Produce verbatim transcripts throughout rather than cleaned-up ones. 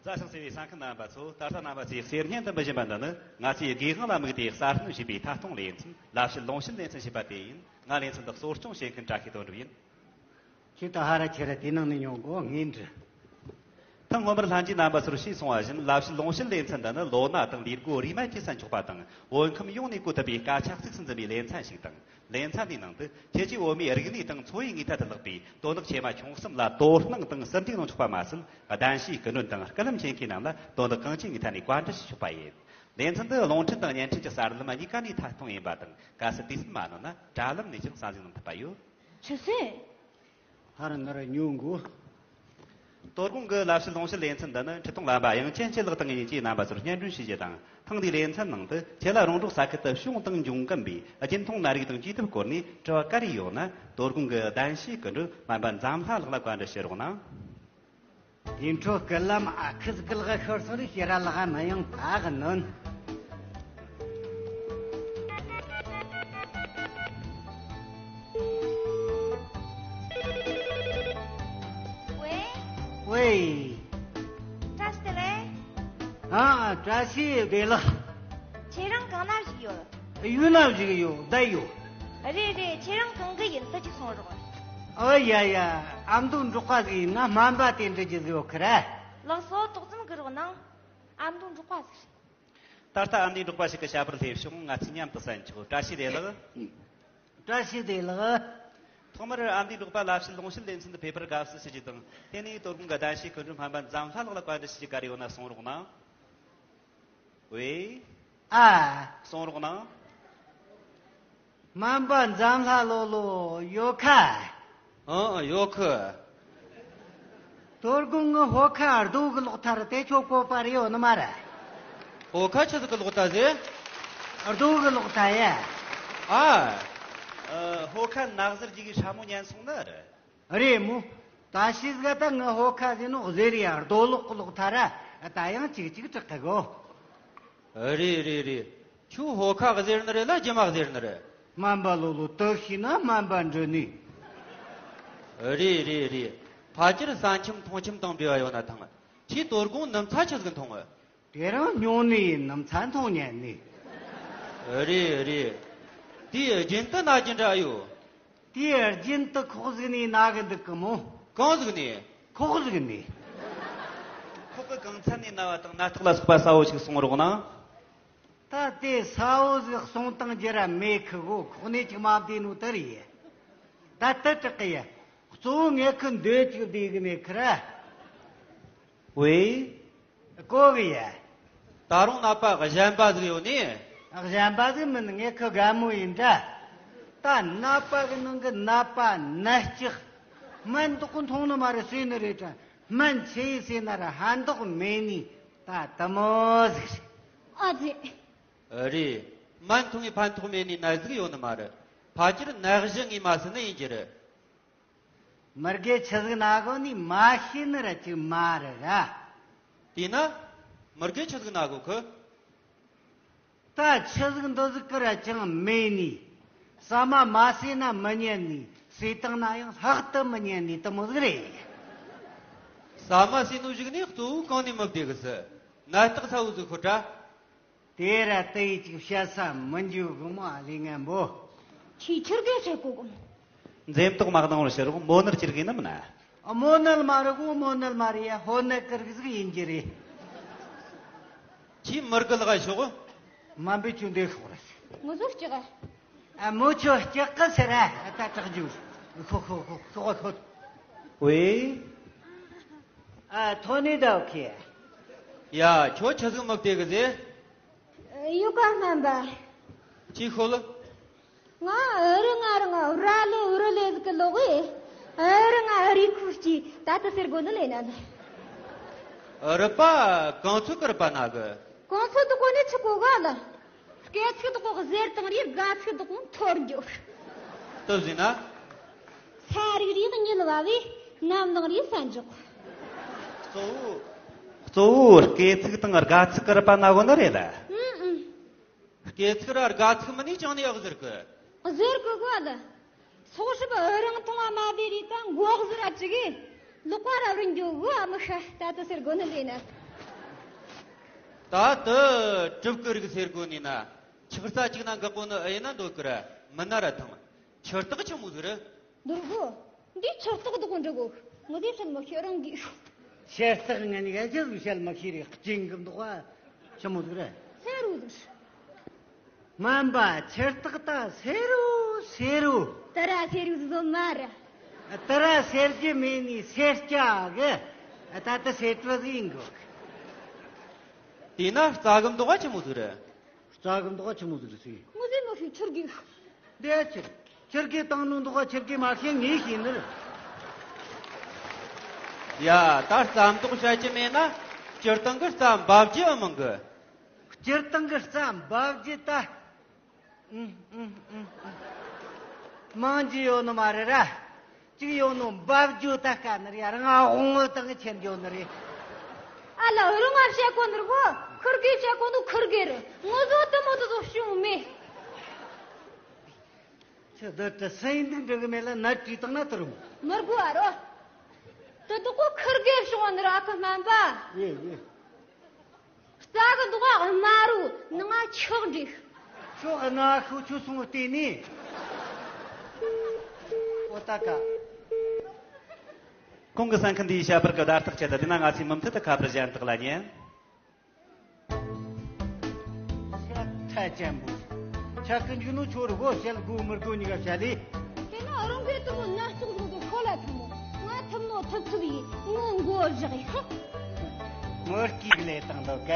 བཀྲ་ཤིས་ཟེར་བའི་གསན་མཁན་རྣམ་པ་ཚོ། ད་ལྟ་རྣམ་པ་ཚོས་གསེར་སྙན་དུ་འབུལ་བཞིན་པ་འདི་ནི། ང་ཚོས་དགེ་དབང་ལ་དམིགས་ཏེ་གསར་སྣོན་བྱས་པའི་ཐད་གཏོང་ལེ་ཚན། ལབ་བཤད་ལུང་བཤད་ལེ་ཚན་ཞེས་པ་དེ་ཡིན། ང་ལེ་ཚན་འདི་གཙོ་སྐྱོང་བྱེད་མཁན་བཀྲ་ཤིས་དོན་གྲུབ་ཡིན། ཁྱེད་ད་ཧ་ར་ཁྱེད་ར་དེ་ནང་ནས་ཉོ་དགོ་ངས་འདྲི། ཐེངས་སྔོན་མར་ལྷན་རྒྱས་རྣམ་པ་ཚོར་ཞུས་སོང་བ་བཞིན། ལབ་བཤད་ལུང་བཤད་ལེ་ཚན་འདི་ནི་ལོ་ན་དང་ལས་སྒོ་རིས་མེད་ཀྱིས་ཟིན་ཆོག་པ་དང་། བོད་ཁམས་ཡོངས་ནས་གོ་ཐུབ་པའི་སྐད་ཆ་གཙིགས་སུ་འཛིན་པའི་ལེ་ཚན་ཞིག་དང་། ལེ་ཚན་འདིའི་ནང་དུ་ཁྱེད་ཀྱིས་བོད་མིའི་རིག་གནས་དང་འཚོ་བའི་ངེས་ཐད་དུ་ལྷག་པའི་དོན་དག་ཆེ་མ་ཆུང་གསུམ་ལ་དོ་སྣང་དང་ཟུར་འདྲིས་གནང་ཆོག་པ་མ་ཟད། གདན་ཞུའི་སྐུ་མགྲོན་དང་སྐུ་ལམ་མཁྱེན་མཁན་རྣམས་ལ་དོན་དག་གང་ཅིའི་ངེས་ཐད་ནས་བཀའ་འདྲི་ཞུ་ཆོག་པ་ཡིན། ལེ་ཚན་འདི་རླུང་འཕྲིན་དང་བརྙན་འཕྲིན་གྱི་གསར་ལམ་གཉིས་ཀ་ནས་ཐད་གཏོང་ཡིན་པ་དང་། གལ་སྲིད་དུས་ཚོད་མ་ནོར་ན་དྲ་ལམ་ནས་ཀྱང་གསན་གཟིགས་གནང་ཐུབ་པ་ཡོད། ཆུ་སྲིན། ཧར་ནར་ཉུང་གུ། དོ་དགོང་གི་ལབ་བཤད་ལུང་བཤད་ལེ་ཚན་འདི་ནི་འཕྲིན་གཏོང་ལམ་པ་དབྱངས་ཅན་གྱི་ལགས་དང་ངེད་གཉིས་ཀྱིས་རྣམ་པ་ཚོར་སྙན་སྒྲོན་ཞུ་རྒྱུ་དང་། ཐེངས་འདིའི་ལེ་ཚན་ནང་དུ་ཁྱེད་ལ་རོང་འབྲོག་ས་ཁུལ་དུ་བྱུང་དང་འབྱུང་གིན་པའི་རྒྱུན་མཐོང་ནད་རིགས་དང་བཅོས་ཐབས་སྐོར་ནས་དྲི་བ་ག་རེ་ཡོད་ན། དོ་དགོང་གི་གདན་ཞུའི་སྐུ་མགྲོན་སྨན་པ་འཛམ་ལྷ་ལགས་ལ་བཀའ་འདྲི་ཞུ་རོགས་གནང་། དེ་འཕྲོ་སྐུ་ལམ་ཨ་ཁུ་ཟིག་ལག་ཤོར་སོང་རེ་ཞེ་ར་ལག་མི་ཡོང་ད་གི་ནོན། ཝེ། ཝེ། བཀྲ་ཤིས་བདེ་ལེགས། ཨ། བཀྲ་ཤིས་བདེ་ལེགས། ཁྱེད་རང་གང་ན་བཞུགས་ཡོད། ཡུལ་ན་བཞུགས་ཡོད་བསྡད་ཡོད། རེད་རེད། ཁྱེད་རང་གང་གི་ཡིན་དུ་ཅིག་གསུང་རོགས། ཨོ་ཡ་ཡ། ཨ་མདོ་འབྲོག་པ་ཟིག་ཡིན་ན་སྨན་པ་དེ་འདྲི་རྒྱུ་ཟིག་ཡོད་ཁི་ར། ལགས་སོ། ཏོག་ཙམ་སྒུག་རོགས་གནང་། ཨ་མདོ་འབྲོག་པ་ཟིག་རེད། ད་ལྟ་ཨ་མདོའི་འབྲོག་པ་ཞིག་གི་ཞབས་པར་སླེབས་བྱུང་། ང་ཚོས་མཉམ་དུ་གསན་ཆོག་བཀྲ་ཤིས་བདེ་ལེགས། བཀྲ་ཤིས་བདེ་ལེགས། ཐོག་མར་ཨ་མདོའི་འབྲོག་པ་ལབ་བཤད་ལུང་བཤད་ལེ་ཚན་དུ་ཕེབས་པར་དགའ་བསུ་ཞུ་རྒྱུ་དང་། དེ་ནས་དོ་དགོང་གི་གདན་ཞུའི་སྐུ་མགྲོན་སྨན་པ་འཛམ་ལྷ་ལགས་ལ་བཀའ་འདྲི་ཞུ་རྒྱུ་ག་རེ་ཡོད་ན་གསུང་རོགས་གནང་། ཝེ། ཨ། གསུང་རོགས་གནང་། སྨན་པ་འཛམ་ལྷ་ལོ་ལོ་ཡོད་ཁ། ཨང་། ཡོད་ཁི། དོ་དགོང་ངི་ཧོ་ཁ་རྡོ་གི་ལོག་ཐར་དེ་ཁྱོད་གོ་པ་རེ་ཡོད་ནི་མ་རེད། ཧོ་ཁ་ཆི་ཟིག་གི་ལོག་ཐར་ཟེ། རྡོ་གི་ལོག་ཐར་ཡ། ཨ། ཨ། ཧོ་ཁ་ནག་ཟུར་གྱི་གི་ཧྲ་མོ་ཉན་སོང་ནི་རེད། རེད་མོ། ད་ཤི་ཟིག་ད་ངི་ཧོ་ཁ་ཟེར་ནོ་ཟེར་ཡ་རྡོ་ལོག་གི་ལོག་ཐར་ར། ད་ཡང་ཅིག་ཅིག་དྲག་གི་གོ། རེད་རེད་རེད། ཁྱོད་ཧོ་ཁ་ཟེར་ནི་རེད་ལ་རྒྱུ་མ་ཟེར་ནི་རེད། སྨན་པ་ལོ་ལོ་དུ་ཤི་ན་སྨན་པ་འདྲི་ནི། རེད་རེད་རེད། ཕལ་ཆེར་ས་ཁྱིམ་ཐང་ཁྱིམ་དང་འབྲེལ་བ་ཡོད་ན་ཐང་། ཁྱེད་དོ་དགོང་ནུབ་ཚ་ཆི་ཟིག་མཐོང་ངི། དེ་རིང་སྨྱོ་ནི་ཡིན། ནུབ་ཚ་མཐོང་ཉན་ནི། རེད་རེད། དེའི་རྒྱུན་དུ་ན་རྒྱུ་འདྲ་ཡོད། དེའི་རྒྱུན་དུ་ཁོག་ཟིག་ནས་ན་གི་འདུག་གི་མོ། གང་ཟིག་ནས། ཁོག་ཟིག་ནས། ཁོག་གི་གང་ཚད་ནས་ན་བ་དང་ནད་རྟགས་ལ་སོགས་པ་གསལ་བོ་ཞིག་གསུང་རོགས་གནང་། ད་དེ་གསལ་བོ་ཟིག་གསུང་སྟངས་རྒྱུ་ར་མེད་གི་གོ། ཁོག་ནས་ཅིག་མ་བདེ་ནོ་དེ་རེད། ད་དེ་དྲག་གི་ཡ། གཙོ་བོ་ངས་ཁི་འདོད་ཅིག་བདེ་གི་མེད་ཁི་ར། ཝེ། གོ་གི་ཡ། ད་རུང་ནད་པ་གཞན་པ་ཟིག་ཡོད་ནི། གཞན་པ་ཟིག་མིན། ངས་ཁི་རྒན་མོ་ཡིན་འདྲ། ད་ནད་པ་གི་ནང་གི་ནད་པ་ནད་ལྕགས། སྨན་མདོག་གི་མཐོང་ནི་མ་རེད་ཟེར་ནི་རེད་དྲ། སྨན་ཆི་ཡིན་ཟེར་ན་ར་ཕན་ཐོགས་མེད་ནི་ད་དེ་མོ་ཟིག་རེད། ཨ་ཙི། རེད། སྨན་འཐུང་ངས་ཕན་ཐོགས་མེད་ནི་ནད་ཟིག་ཡོད་ནི་མ་རེད། ཕལ་ཆེར་ནད་གཞི་ངོས་མ་ཟིན་ནི་ཡིན་རྒྱུ་རེད། མི་དགེ་ཆི་ཟིག་ན་གོ་ནི་མ་ཤེས་ནི་ར་ཅིག་མ་རེད་ར། དེས་ན། མི་དགེ་ཆི་ཟིག་ན་གོ་ཁི། ད་ཆི་ཟིག་འདི་ཟིག་གི་ར་ཅང་མེད་ནི། ཟ་མ་མ་ཟོས་ན་མི་ཉན་ནི། ཟོས་བཏང་ན་ཡང་ལྷག་ཏུ་མི་ཉན་ནི་དེ་མོ་ཟིག་རེད། ཟ་མ་ཟོས་ནོ་ཞིག་ནི་གཙོ་བོ་གང་ནས་མི་བདེ་གི་སི། ནད་རྟགས་ཚ་བོ་ཟིག་ཤོད་དྲ། དེ་ར་དེ་ཡི་ཅིག་བཤད་ས་མི་འཇུག་གི་མོ། ཨ་ལས་ངན་པོ། ཁྱི་ཁྱིར་གེ་བཤད་གོ་གི་མོ། འཛེམ་དོགས་མ་གནང་བར་ཕྱིར་རོགས། མོ་ནར་ཅིར་གི་ནམ་ན། ཨ། མོ་ནལ་མ་རེད་གོ། མོ་ནལ་མ་རེད་ཡ། ཧོ་ནལ་ཀིར་གི་ཟིག་ཡིན་གྱི་རེད། ཁྱི་མར་གི་ལག་ཤོག་མ་འབུད་ཆུ་འདེད་ཤོག་རེད། ངུ་ཟོ་ལྕགས། ཨ། མོ་ཆོ་ལྕགས་གི་ཟེར་ར། ཨ། ད་དྲག་རྒྱུ། ཤོག་ཤོག་ཤོག་ཤོག་ཤོག་ཝེ། ཨ། ཐོ་ནི་ད་ཨོ་ཁེ། ཡ། ཁྱོད་ཆི་ཟིག་མི་བདེ་གི་ཟེ། ཡོ་ག་སྨན་པ། ཅི་ཤོད་ལ། ང་ཨ་རི་ང་རི་ང་ར་ལེ་ཨུ་རི་ལེ་ཟིག་གི་ལོག་ཨེ། ཨ་རི་ང་ཨ་རི་ཁུ་སྐྱི་ད་ལྟ་ཟེར་དགོ་ནི་ལེ་ན་ལེ། རི་པ་གང་ཚོད་ཀི་རི་པ་ན་གི། གང་ཚོད་དུ་གོ་ནི་ཆི་གོ་ག་ལ། སྐད་ཚིག་དུ་གོ་གི་ཟེར་དང་རི་དགའ་ཚིག་དུ་གོ་འཐོར་འགྱོ། སྟབས་ཟིན་ན། ས་རིག་རིག་ཉིལ་བ་བས་ནམ་ལངས་རི་ས་འཇོག་གཙོ་བོ། གཙོ་བོ་སྐད་ཚིག་དང་དགའ་ཚིག་ཀི་རི་པ་ན་གོ་ནི་རེད་ལ། ཨུ་ཨུ། སྐད་ཚིག་ར་དགའ་ཚིག་མིན་ནི་ཅང་ནི་ཡག་ཟེར་གི། ཟེར་གི་གོ་ལ། ཚོགས་ཧྲིབ་རང་མཐོང་བ་མ་བདེ་རེད་ད་མགོ་ཟུར་ར་ཅིག་གིས་ལོག་པ་ར་རུ་འགྱོ་གི་ཨ་མི་ཤ་ད་ལྟ་ཟེར་དགོ་ནི་ལེ་ན། ད་དུ་གྲུབ་ཀྱི་རིགས་ཟེར་དགོས་ནི་ན། ཆག་རྩ་གཅིག་ན་འགག་གོ་ནི་ཨེ་ན་འདོད་ཀི་ར་མི་ན་ར་ཐང་། ཆུ་རྟགས་ཆི་མོ་ཟིག་རེད། འདུག་གོ། འདི་ཆུ་རྟགས་འདུག་གོ་འདྲི་གོ། ངོ་དེ་བཤད་མི་ཤེས་རང་གིས། ཤེས་རྟགས་ངན་ག་ཅི་ཟིག་བཤད་མི་ཤེས་རེད། གཅིན་གི་འདུག་ཨ། ཆི་མོ་ཟིག་རེད། ཧེ་རུ་ཟིག་སྨན་པ། ཆུ་རྟགས་ད་སེ་རུ་སེ་རུ། ད་ར་སེ་རུ་ཟིག་མ་རེད། ད་ར་སེར་གྱི་མེ་ནི་སེར་སྐྱ་གི། ད་ད་སེར་བུ་ཟིག་ཡིན་གོ། དེས་ན་རྩ་གི་མདོག་ཆི་མོ་ཟིག་རེད། རྩ་གི་མདོག་ཆི་མོ་ཟིག་རེད་ཟེར། ངོ་ཟེར་མི་ཤེས། ཆུར་གི། འདི་ཆི། ཆུར་གི་བཏང་ནོ་མདོག་ཆུར་གི་མ་ཤེས་ངས་ཤེས་ནི་རེད། ཡ། ད་རྩ་མདོག་བཤད་ཀྱི་མེད་ན། སྤྱིར་བཏང་གི་རྩ་འབབ་རྒྱུ་ཨེ་མང་གི། སྤྱིར་བཏང་གི་རྩ་འབབ་རྒྱུ་ད། ཨུམ་ཨུམ་ཨུམ་ཨུམ། མང་རྒྱུ་ཡོད་ནི་མ་རེད་ར། གཅིག་ཡོད་ནོ་འབབ་རྒྱུ་ད་དཀའ་ནི་རེད། རང་དབང་བོ་དང་ཁྱེར་འགྱོ་ནི་རེད། ཨ་ལ་རུང་ང་བཤད་གོ་ནི་རེད་གོ། ཁུར་གེ་བཤད་གོ་ནོ་ཁུར་གེ་རེད། ངོ་བཟོ་དུ་མོ་དུ་བཟོ་བྱུང་མེད། ཁྱེད་འདི་དྲི་སེམས་འདི་འགྲིག་གི་མེད་ལ་ནད་བྲིས་བཏང་ན་དུ་རུང་། མི་དགོས་ཨ་རོ། དུ་དུ་གོ་ཁུར་གེ་བྱུང་བ་ནི་ར་ཨ་ཁུ་སྨན་པ། ཡེ་ཡེ། རྩ་གི་མདོག་དམར་རུ་ནང་ཆག་འགྲིག་ཁྱོད་ང་ཤུགས་ཆུ་སོང་བལྟས་ནས། ཨོ་ད་ཀ། གོང་གི་གསན་མཁན་འདིའི་བཤད་པར་གྱི་བརྡ་རྟགས་ཆེད་དུ། དེ་ན་ང་ཚོས་མུ་མཐུད་དུ་ཁ་པར་གཞན་དག་ལ་ཉན། ཤ་ཐལ་ཅན་པོ། ཆ་ཀུན་འཇུ་ནོ་ཆོ་རུ་གོ་བཤད་དགོས་མི་དགོས་གཉིས་ཀ་བཤད་ལེ། དེ་ན་རང་གི་དུ་མོ་ན་ལྕོག་ཟོག་གི་ཤོ་ལ་ཐུ་མོ། ང་ཐུབ་ནོ་ཐུབ་ཐུབ་ཡིན། ངོ་མགོ་བཞག་ཡིན། ངོ་སྐྱིད་ལས་དང་འདོད་ག་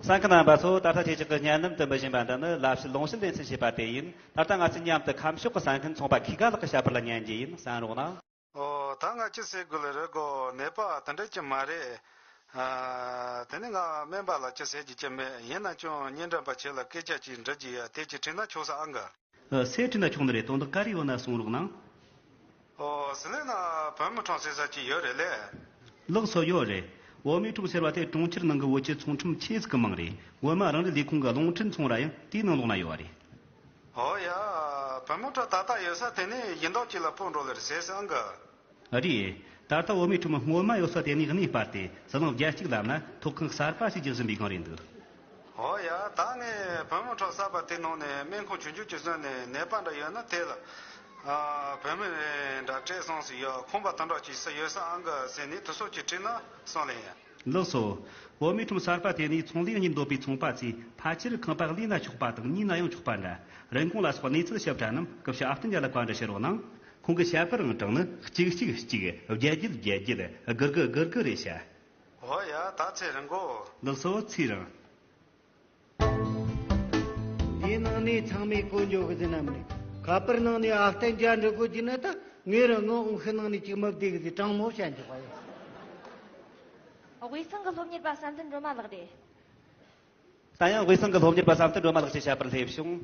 གསན་མཁན་རྣམ་པ་ཚོ། ད་ལྟ་ཁྱེད་ཅག་གི་སྙན་ལམ་དུ་འབུལ་བཞིན་པ་འདི་ནི་ལབ་བཤད་ལུང་བཤད་ལེ་ཚན་ཞེས་པ་དེ་ཡིན། ད་ལྟ་ང་ཚོས་མཉམ་དུ་ཁམས་ཕྱོགས་ཀྱི་གསན་མཁན་ཚོང་པ་ཁི་ཀ་ལགས་ཀྱི་བཤད་པར་ལ་ཉན་རྒྱུ་ཡིན། གསན་རོགས་གནང་། ཨོ། ད་ང་ཅི་ཟེར་དགོས་ལེ་རེད་གོ། ནད་པ་དེ་འདྲ་ཅི་མ་རེད། ཨ། དེ་ནི་ང་སྨན་པ་ལ་ཅི་ཟེར་རྒྱུ་ཅི་མེད། ཡིན་ན་ཀྱང་སྙན་འགྲམ་པ་ཁྱེད་ལ་སྐད་ཆ་ཅིག་འདྲི་རྒྱུ་ཡ། དེ་ཅིག་དྲིས་ན་ཆོག་ས་ཨང་ག་ཨ། སུས་དྲིས་ན་ཆོག་ནི་རེད། དོན་དག་ག་རེ་ཡོད་ན་གསུང་རོགས་གནང་། ཨོ། ཟི་ལིང་ན་བོད་མི་ཁྲོམ་ཟེར་ས་ཅིག་ཡོད་རེད་ལེ། ལགས་སོ། ཡོད་རེད། བོད་མིའི་ཁྲོམ་ཟེར་བ་དེ་གྲོང་ཁྱེར་ནང་གི་བོད་ཀྱི་ཚོང་ཁྲོམ་ཆེས་གི་མང་རེད། སྔོན་མ་རང་རེའི་ལས་ཁུངས་ཀྱི་རླུང་འཕྲིན་ཚོང་ར་ཡང་དེའི་ནང་ལོགས་ན་ཡོད་རེད། ཨོ་ཡ། བོད་མིའི་ཁྲོམ་ད་ལྟ་ཡོད་ས་དེ་ནི་ཡིན་མདོག་ཅིག་ལ་སྤོ་འགྲོ་ལེ་རེད་ཟེར་སོང་གི། རེད། ད་ལྟ་བོད་མིའི་ཁྲོམ་སྔོན་མ་ཡོད་ས་དེ་ནས་གནས་སྤར་ཏེ་ཟི་ལིང་བརྒྱད་གཅིག་ལམ་ན་ཐོག་ཁང་གསར་པ་ཞིག་རྒྱག་བཞིན་པའི་སྒང་རེད་འདུག་ཨོ་ཡ། ད་ངས་བོད་མིའི་ཁྲོམ་གསར་པ་དེ་ནང་ནས་སྨན་ཁང་ཆུང་ཆུང་ཅིག་བཟོས་ནས་ནད་པ་འདྲ་ཡོད་ན་དེ་ལ། ཨ། བོད་མི་རེ་འདྲ་སྤྲད་སོང་ཟིག་ཡོད། ཁང་པ་དེ་འདྲ་ཅིག་སུ་ཡོད་ས་ཨང་གི་ཟེར་ནས་དེ་ཚོ་ཅིག་དྲིས་ན་སོང་ལེ་ཡ། ལགས་སོ། བོད་མིའི་ཁྲོམ་གསར་པ་དེ་ནས་ཚོང་ལས་གཉེར་འདོད་པའི་ཚོང་པ་ཚོས་ཕལ་ཆེར་ཁང་པ་གླས་ན་ཆོག་པ་དང་ཉོས་ན་ཡང་ཆོག་པ་འདྲ། རིན་གོང་ལ་སོགས་གནས་ཚུལ་ཞིབ་ཕྲ་རྣམས་སྐུ་ཞབས་ཨ་བསྟན་རྒྱལ་ལ་བཀའ་འདྲི་ཞུ་རོགས་གནང་། ཁོང་གི་བཤད་པར་ཨང་གྲངས་ནི་གཅིག་གཅིག་གཅིག་བརྒྱད་བརྒྱད་བརྒྱད་བརྒྱད་དགུ་དགུ་དགུ་དགུ་རེད་ཤག་ཨོ་ཡ། ད་ཚེ་རིང་གོ། ལགས་སོ། ཚེ་རིང་། འདིའི་ནང་ནས་ཚང་མས་གོ་འཇོག་གི་ཟིན་ནམ་ནས། ཁ་པར་ནང་ནས་ཨ་བསྟན་རྒྱལ་འབྲི་དགོས་ཀྱི་ན་ད་ངས་རང་ངོ་འོང་ཤི་ནང་ནས་ཅིག་མི་བདེ་གི་ཟིག་དྲང་མོ་བཤད་འཇོག་པ་ཡིན། དབུས་གཙང་གི་སློབ་གཉེར་པ་བསམ་གཏན་སྒྲོལ་མ་ལགས་རེད། ད་ཡང་དབུས་གཙང་གི་སློབ་གཉེར་པ་བསམ་གཏན་སྒྲོལ་མ་ལགས་ཀྱིས་བཤད་པར་སླེབས་བྱུང་།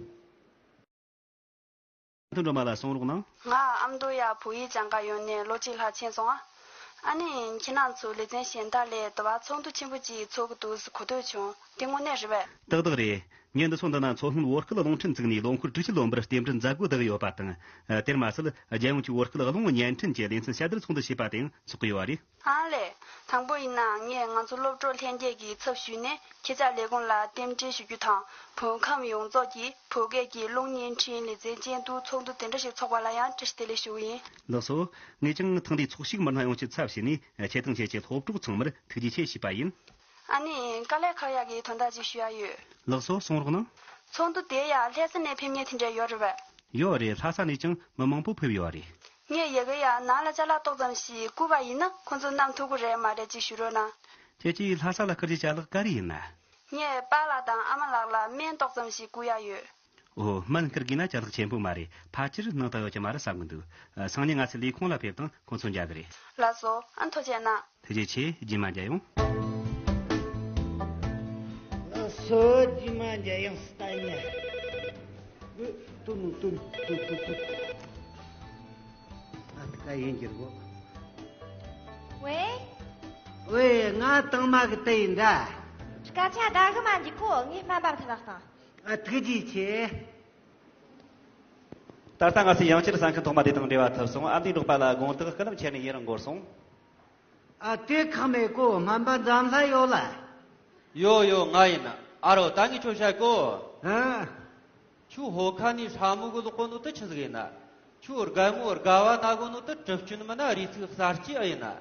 བསམ་གཏན་སྒྲོལ་མ་ལགས་གསུང་རོགས་གནང་། ང་ཨ་མདོ་ཡ་བོད་ཡིག་སྦྱང་ག་ཡོང་ནས་ལོ་གཅིག་ལྷག་ཕྱིན་སོང་ཨ། ཨ་ནི་ཁྱེད་རང་ཚོ་ལེ་ཚན་གཞན་དག་ལས་དུ་བ་ཚོགས་འདུ་ཆེན་པོ་ཅིག་ཚོགས་ཀྱི་འདུག་ཟེར་གོ་ཐོས་བྱུང་། དེ་དངོས་གནས་རེད་པས། ཏག་ཏག་རེད། ངས་འདི་ཚོ་འདི་ན་མཚོ་སྔོན་བོད་སྐད་རླུང་འཕྲིན་བཙུགས་ནས་ལོ་འཁོར་དྲུག་ཅུ་ལོན་པར་རྟེན་འབྲེལ་མཛད་སྒོ་བསྡུ་གི་ཡོད་པ་དང་། དེར་མ་ཟད་རྒྱལ་ཡོངས་ཀྱི་བོད་སྐད་རླུང་བརྙན་འཕྲིན་གྱི་ལེ་ཚན་ཞལ་བསྡུར་ཚོགས་འདུ་ཞེས་པ་དེའང་ཚོགས་ཀྱི་ཡོད་པ་རེད། ཨང་ལེ། དང་པོ་ཡིན་ན་ངས་ང་ཚོ་སློབ་གྲོགས་ལྷན་རྒྱས་ཀྱི་ཚབ་ཞུས་ནས་ཁྱེད་ཅག་ལས་ཁུངས་ལ་རྟེན་འབྲེལ་ཞུ་རྒྱུ་དང་། བོད་ཁམས་ཡོངས་རྫོགས་ཀྱི་བོད་སྐད་ཀྱི་རླུང་བརྙན་འཕྲིན་ལེ་ཚན་སྤྱི་འཐུས་ཚོགས་འདུ་དེ་འདྲ་ཞིག་ཚོགས་པ་ལ་ཡང་བཀྲ་ཤིས་བདེ་ལེགས་ཞུ་གི་ཡིན། ལགས་སོ། ངས་ཀྱང་ཐེངས་འདིའི་ཚོགས་ཞུགས་མི་སྣ་ཡོངས་ཀྱི་ཚབ་བྱས་ནས་ཁྱེད་དང་ཁྱེད་ཀྱི་སློབ་གྲོགས་ཚང་མར་ཐུགས་རྗེ་ཆེ་ཞུས་པ་ཡིན། ཨ་ནི་དཀའ་ལས་ཁག་ཡག་གི་དོན་དག་ཅིག་ཞུ་ཡ་ཡོད། ལགས་སོ། གསུང་རོགས་གནང་། ཚོགས་འདུ་དེ་ཡ་ལྷ་ས་ནས་ཕེབས་མཁན་དེ་འདྲ་ཡོད་རེད་པས། ཡོད་རེད། ལྷ་ས་ནས་ཀྱང་མི་མང་པོ་ཕེབས་ཡོད་རེད། ངས་ཡ་གི་ཡ་ནང་ལ་ཅ་ལག་ཏོག་ཙམ་ཞིག་བསྐུར་བ་ཡིན་ན་ཁོང་ཚོ་བསྣམས་ཐུབ་ཀྱི་རེད་མ་རེད་ཅིག་ཞུ་རོགས་གནང་། ཁྱེད་ཀྱིས་ལྷ་ས་ལ་བསྐུར་རྒྱུའི་ཅ་ལག་ག་རེ་ཡིན་ན། ངས་པཱ་ལགས་དང་ཨ་མ་ལགས་ལ་སྨན་ཏོག་ཙམ་ཞིག་བསྐུར་ཡ་ཡོད། ཨོ། སྨན་བསྐུར་དགོས་ན་ཅ་ལག་ཆེན་པོ་མ་རེད། ཕལ་ཆེར་སྣང་དག་ཡོད་ཀྱི་མ་རེད་བསམ་གི་འདུག་ཨ། སང་ཉིན་ང་ཚོའི་ལས་ཁུངས་ལ་ཕེབས་དང་ཁོང་ཚོ་མཇལ་གི་རེད། ལགས་སོ། ཨ། ཐུགས་རྗེ་གནང་། ཐུགས་རྗེ་ཆེ། རྗེས་མ་མཇལ་ཡོང་། ལགས་སོ། རྗེས་མ་མཇལ་ཡོང་། སྟན་ནས། ཨུ། ཏུ་ནུ་ཏུ་ནུ་ཏུ་ཏུ་ཏུ། ཨ། ད་ག་ཡིན་གྱི་རེད་གོ། ཝེ། ཝེ། ང་དང་མ་གི་ཏི་ཡིན་ད། སྐད་ཆ་ད་གི་མ་འཇིག་གོ། ངས་སྨན་པ་ཐུག་ལག་དང་། ཨ། ཐུགས་རྗེ་ཆེ། ད་ལྟ་ང་ཚོས་ཡང་བསྐྱར་གསན་མཁན་ཐོག་མ་དེ་དང་འབྲེལ་བ་ཐུབ་སོང་། ཨ་མདོའི་འབྲོག་པ་ལ་དགོངས་དག་རྐུ་ལམ་ཁྱེར་ནས་ཡུན་རིང་འགོར་སོང་། ཨ། དེ་ཁག་མེད་གོ། སྨན་པ་འཛམ་ལྷ་ཡོད་ལ། ཡོད་ཡོད། ང་ཡིན། ཨ་རོ། ད་ངས་ཁྱོད་བཤད་གོ། ཨ། ཁྱོད་ཧོ་ཁ་ནས་ཧྲ་མོ་གི་ལོག་གོ་ནོ་དེ་ཆི་ཟིག་ཡིན་ན། ཁྱོད་རྒན་མོ་དགའ་བ་ན་གོ་ནོ་དེ་གྲུབ་སྐྱོན་མིན་ན་རུས་ཚིགས་གསར་སྐྱེས་ཨེ་ཡིན་ན།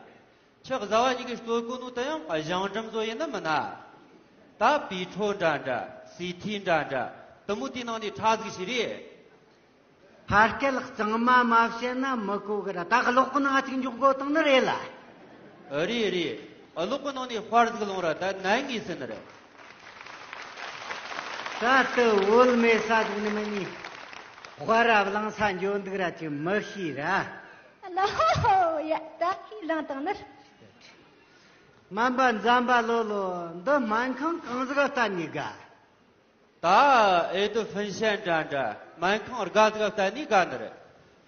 ཁྱེད་བཟའ་བ་གཉིས་ཀས་གཙོས་གོ་ནོ་དེ་ཡང་གཞང་འབྲུམ་བཟོ་ཡིན་ནི་མིན་ན། ད་པི་ཁྲོ་འདྲ་འདྲ། སི་ཐི་འདྲ་འདྲ། དེ་མོ་དེའི་ནང་ནས་ཁྲ་ཟིག་ཞིག་རེད། ཕ་སྐད་གཙང་མ་མ་བཤད་ན་མི་གོ་གི་ར། ད་གློག་གི་ནང་ཅིག་འཇོག་དགོས་བཏང་ནི་རེད་ལ། རེད་རེད། གློག་གི་ནང་ནས་དཔར་ཟིག་ལོང་ར། ད་ནན་ངེས་ཟིན་ནི་རེད། ད་ལྟ་བོད་མེད་ས་ཟིག་ནི་མི་ནི། དཔར་ར་བླངས་ས་འཇོན་འདུག་ར་ཅིག་མི་ཤེས་ར། ལ་ཧོ་ཧོ། ཡ། ད་ཁས་བླངས་བཏང་ནི་རེད། སྨན་པ་འཛམ་པ་ལོ་ལོ། འདི་སྨན་ཁང་གང་ཟིག་ག་བསྟན་ནས་དགའ། ད་ཨེ་ཏི་ཧྥིན་ཤན་འདྲ་འདྲ་སྨན་ཁང་དགའ་ཟིག་བསྟན་ནས་དགའ་ནི་རེད།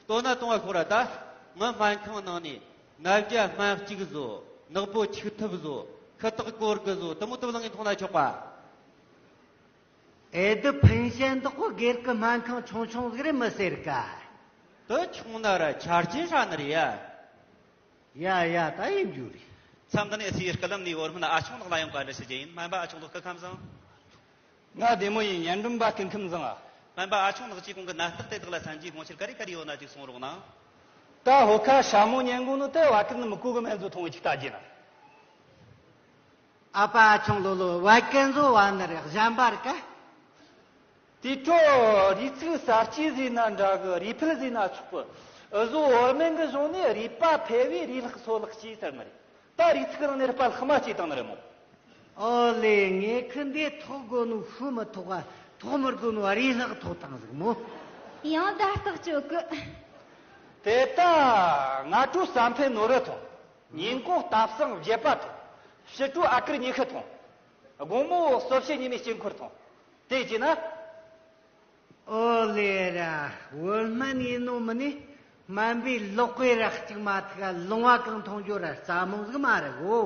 ལྟོས་ན་ལྟུང་བ་ཤོག་ར། ད་ངའི་སྨན་ཁང་ནང་ནས་ནད་བརྒྱ་སྨན་གཅིག་བཟོ། ནག་པོ་ཆིག་ཐུབ་བཟོ། ཁུ་ཐག་གོར་གི་བཟོ། དེ་མོ་དེ་བླངས་ངས་མཐོང་ན་ཆོག་པ། ཨེ་ཏི་ཧྥིན་ཤན་དག་གོ་སྒེར་གི་སྨན་ཁང་ཆུང་ཆུང་ཟིག་རེད་མི་ཟེར་ཀ། དེ་ཆུང་ན་ར་ཆ་རྐྱེན་ཧྲ་ནི་རེད་ཡ། ཡ་ཡ། ད་ཡིན་རྒྱུ་རེད། མཚམས་འདི་ནས་སའི་སྐུ་ལམ་ནས་བོད་སྨན་ཨ་ཆུང་ལགས་ལ་ཡང་བཀའ་འདྲི་ཞུ་རྒྱུ་ཡིན། སྨན་པ་ཨ་ཆུང་ལགས་སྐུ་ཁམས་བཟང་། ང་བདེ་མོ་ཡིན། སྙན་སྒྲོན་པ་སྐུ་ཁམས་བཟང་ཨ། སྨན་པ་ཨ་ཆུང་ལགས་ཀྱིས་གོང་གི་ནད་རྟགས་དེ་དག་ལ་སེམས་ཀྱི་སྔོན་ཆད་ག་རེ་ག་རེ་ཡོད་ན་ཅིག་གསུང་རོགས་གནང་། ད་ཧོ་ཁ་ཧྲ་མོ་ཉན་གོ་ནོ་དེ་བ་ཀུན་མི་གོ་གི་མེད་ཚོ་མཐོང་བའི་ཅིག་ལྟ་རྒྱུ་ན། ཨ་ཕ་ཨ་ཆུང་ལོ་ལོ། བ་ཀན་བཟོ་བ་ནི་རེད། གཞན་པ་རེད་ཀ། དེ་ཁྲོ་རུས་ཚིགས་གསར་སྐྱེས་ཟེར་ན་འདྲ་གི། རུས་ཕུལ་ཟེར་ན་ཆོག་གི། འུ་ཟོ་བོད་སྨན་གི་གཞུང་ནས་རུས་པ་འཕེལ་བས་རུས་ལྷག་སོ་ལྷག་སྐྱེས་ཟེར་ནི་རེད། ད་རུས་ཚིགས་རང་ནས་རུས་པ་ལྷག་མ་སྐྱེས་བཏང་ནི་རེད་མོ། ཨོ་ལེ། ངས་ཁི་འདི་ཐོག་དགོས་ནོ་ཤུ་མི་ཐོག་ག། ཐོག་མི་དགོས་ནོ་རུས་ལྷག་ཐོག་བཏང་ཟིག་མོ། ཡང་བརྡ་རྟགས་གཅོད་གི། དེ་ལྟ་སྔ་དྲོ་ཟ་འཕེན་ནོར་རི་ཐོང་། ཉིན་གུང་རྟ་བསང་བརྒྱད་པ་ཐོང་། ཕྱི་དྲོ་ཨ་ཀར་ཉི་ཤུ་ཐོང་། དགོང་མོ་གསོལ་ཕྱི་ཉི་མའི་དཀྱིལ་འཁོར་ཐོང་། དེ་བྱས་ན། ཨོ་ལེ་ར། བོད་སྨན་ཡིན་ནོ་མིན་ནི། སྨན་པའི་ལག་པས་ར་གཅིག་མ་ཐུག་ལོང་བ་གང་མཐོང་རྒྱུ་ར་རྩ་མོ་ཟིག་མ་རེད་གོ།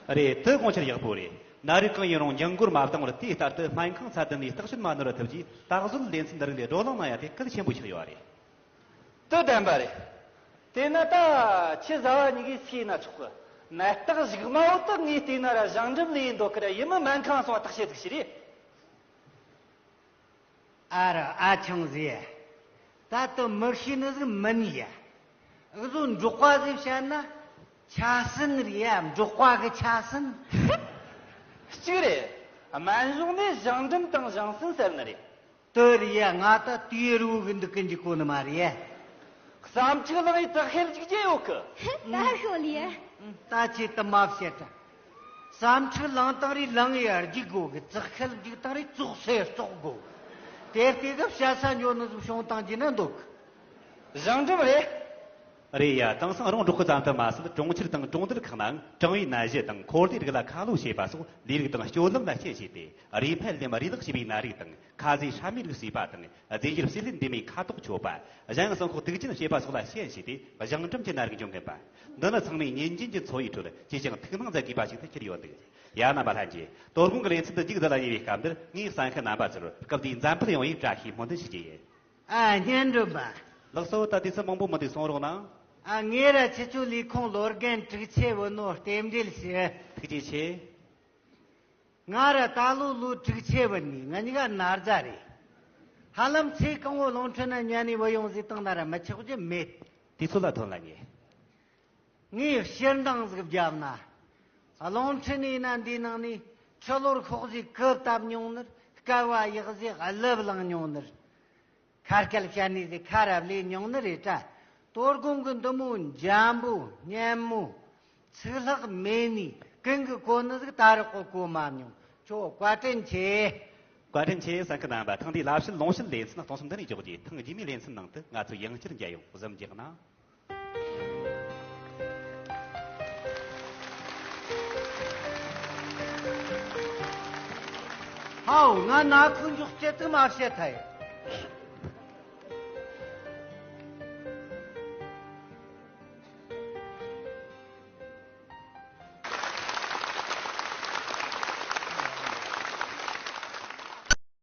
རེད། དེ་དགོངས་འཆར་ཡག་པོ་རེད། ནད་རིགས་གང་ཡིན་རུང་ཉིན་འགོར་མ་བཏང་བར་དེའི་ལྟར་དུ་སྨན་ཁང་ཚད་ལྡན་ནས་བརྟག་དཔྱད་མ་ནོར་བ་ཐུབ་རྒྱུའི་ད་གཟོད་ལེ་ཚན་འདི་རིགས་ལས་བགྲོ་གླེང་གནང་ཡ་དེ་གལ་ཆེན་པོ་ཆགས་ཡོད་རེད། དེ་བདེན་པ་རེད། དེས་ན་ད་ཁྱེད་བཟའ་བ་གཉིས་ཀས་ཤེས་ན་ཆོག་གི། ནད་རྟགས་གཞུག་མ་བོ་དག་ངས་བལྟས་ན་ར་གཞང་འབྲུམ་ལས་ཡིན་འདོད་གི་ར། ཡིན་མིན་སྨན་ཁང་སོང་བ་བརྟག་དཔྱད་ཟིག་བྱོས་རེ། ཨ་རོ་ཨ་ཆུང་ཟེ། ད་དུ་མི་ཤེས་ནི་ཟིག་མིན་ཡ། འུ་ཟོ་འབྲོག་པ་ཟིག་བཤད་ན་ཆ་སྲིན་རེད་ཡ། འབྲོག་པ་གི་ཆ་སྲིན། གཅིག་རེད། སྨན་གཞུང་ནས་གཞང་འབྲུམ་དང་གཞང་སྲིན་ཟེར་ནི་རེད། དེ་རེད་ཡ། ང་ད་དུས་རུ་གི་འདུག་གི་འཇུག་གོ་ནི་མ་རེད་ཡ། བསམ་འཁྲུག་ལངས་ཡི་དག་ཤེར་འཇུག་རྒྱུ་ཡོད་གི། ད་ཤོད་ལ་ཡ། ད་ཁྱེད་དུ་མ་བཤད་དྲ། བསམ་འཁྲུག་ལངས་བཏང་རེ་ལངས་ཡ་རྒྱུག་དགོ་གི། བཙག་ཤེར་འཇུག་བཏང་རེ་བཙོག་སེ་བཙོག་དགོ། དེ་ལྟས་གི་བཤད་ས་འཇོག་ནི་ཟིག་བྱུང་བཏང་རྒྱུ་ན་འདོད་གི། གཞང་འབྲུམ་རེད། རེད་ཡ། དེང་སང་རོང་འབྲོག་ཁུལ་ཙམ་དུ་མ་ཟད། གྲོང་ཁྱེར་དང་གྲོང་རྡལ་ཁག་ནའང་གྲང་བའི་ནད་གཞི་དང་འཁོར་སྡེ་རིགས་ལ་ཁ་ལོ་བྱེད་པ་སོགས་ལས་རིགས་དང་སྤྱོད་ལམ་ལ་རྐྱེན་བྱས་ཏེ། རུས་ཕལ་ལེམ་རུས་ལག་ཞེས་པའི་ནད་རིགས་དང་། ཁ་ཟས་ཧྲ་མའི་རིགས་ཟོས་པ་དང་། རྫས་འགྱུར་བསིལ་ལེ་འདི་མོའི་ཁ་དོག་འཁྱོག་པ། གཞན་ཡང་སྲན་ཁོག་དུག་ཅན་ཞེས་པ་སོགས་ལ་རྐྱེན་བྱས་ཏེ་གཞང་འབྲུམ་གྱི་ནད་རིགས་འབྱུང་གིན་པ། འདི་ནི་ཚང་མས་ཉིན་རྒྱུན་གྱི་འཚོ་བའི་ཁྲོད་ཅིས་ཀྱང་ཐུགས་སྣང་མཛད་དགོས་པ་ཞིག་ཏུ་གྱུར་ཡོད་འདུག། ཡ། རྣམ་པ་ལྷན་རྒྱས། དོ་དགོང་གི་ལེ་ཚན་འདི་མཇུག་བསྡུ་ལ་ཉེ་བའི་སྐབས་འདིར། ངས་གསན་མཁན་རྣམ་པ་ཚོར་སྐུ་བདེའི་འཛམ་བུ་གླིང་ཡོང་བའི་བཀྲ་ཤིས་སྨོན་འདུན་ཞུ་རྒྱུ་ཡིན། ཨ། སྙན་སྒྲོན་པ། ལགས་སོ། ད་དུས་ཚོད་མང་པོ་མི་འདུག། གསུང་རོགས་གནང་། ཨ། ངས་ར་ཁྱེད་ཚོའི་ལས་ཁུངས་ལོ་རྒན་དྲུག་ཆེ་བུད་ནོ་རྟེན་འབྲེལ་ཞུ། ཐུགས་རྗེ་ཆེ། ང་ར་ད་ལོ་ལོ་དྲུག་ཆེ་བུད་ནི། ང་གཉིས་ཀ་ན་རྫ་རེད། ཧ་ལམ་ཚེ་གང་བོ་རླུང་འཕྲིན་ན་ཉན་ནས་བུད་ཡོང་ཟིག་བཏང་ན་ར་མི་ཆོག་རྒྱུ་མེད། དུས་ཚོད་ལ་ཐོན་ལ་ཉེ། ངས་ཕྱིར་འདང་ཟིག་བརྒྱབ་ན། རླུང་འཕྲིན་ཡིན་ན་འདིའི་ནང་ནས་ཕྱི་ལོར་ཤོག་ཟིག་གི་བཏབ་མྱོང་ནི་རེད། སྐལ་བ་ཡག་ཟིག་གླུ་བླངས་མྱོང་ནི་རེད། ཁ་སྐད་བཤད་ནས་ཟིག་ཁ་ར་ལས་མྱོང་ནི་རེད་དྲ། དོ་དགོང་གི་འདི་མོ་འཇམ་པོ་སྙན་མོ། ཚིག་ལྷག་མེད་ནི་གང་གི་གོ་ནི་ཟིག་ད་རག་གོ་གོ་མ་མྱོང་། ཁྱོ་བཀའ་དྲིན་ཆེ། བཀའ་དྲིན་ཆེ། གསན་མཁན་རྣམ་པ། ཐེངས་འདིའི་ལབ་བཤད་ལུང་བཤད་ལེ་ཚན་གཏོང་སོང་འདི་ནས་འཇོག་རྒྱུ། ཐེངས་རྗེས་མའི་ལེ་ཚན་ནང་དུ་ང་ཚོ་ཡང་བསྐྱར་མཇལ་ཡོང་། གཟིམ་རྒྱག་གནང་། ཧའོ། ང་ན་ཁུ་འཇོག་སྐྱེ་དུ་མ་བཤད་ཐལ།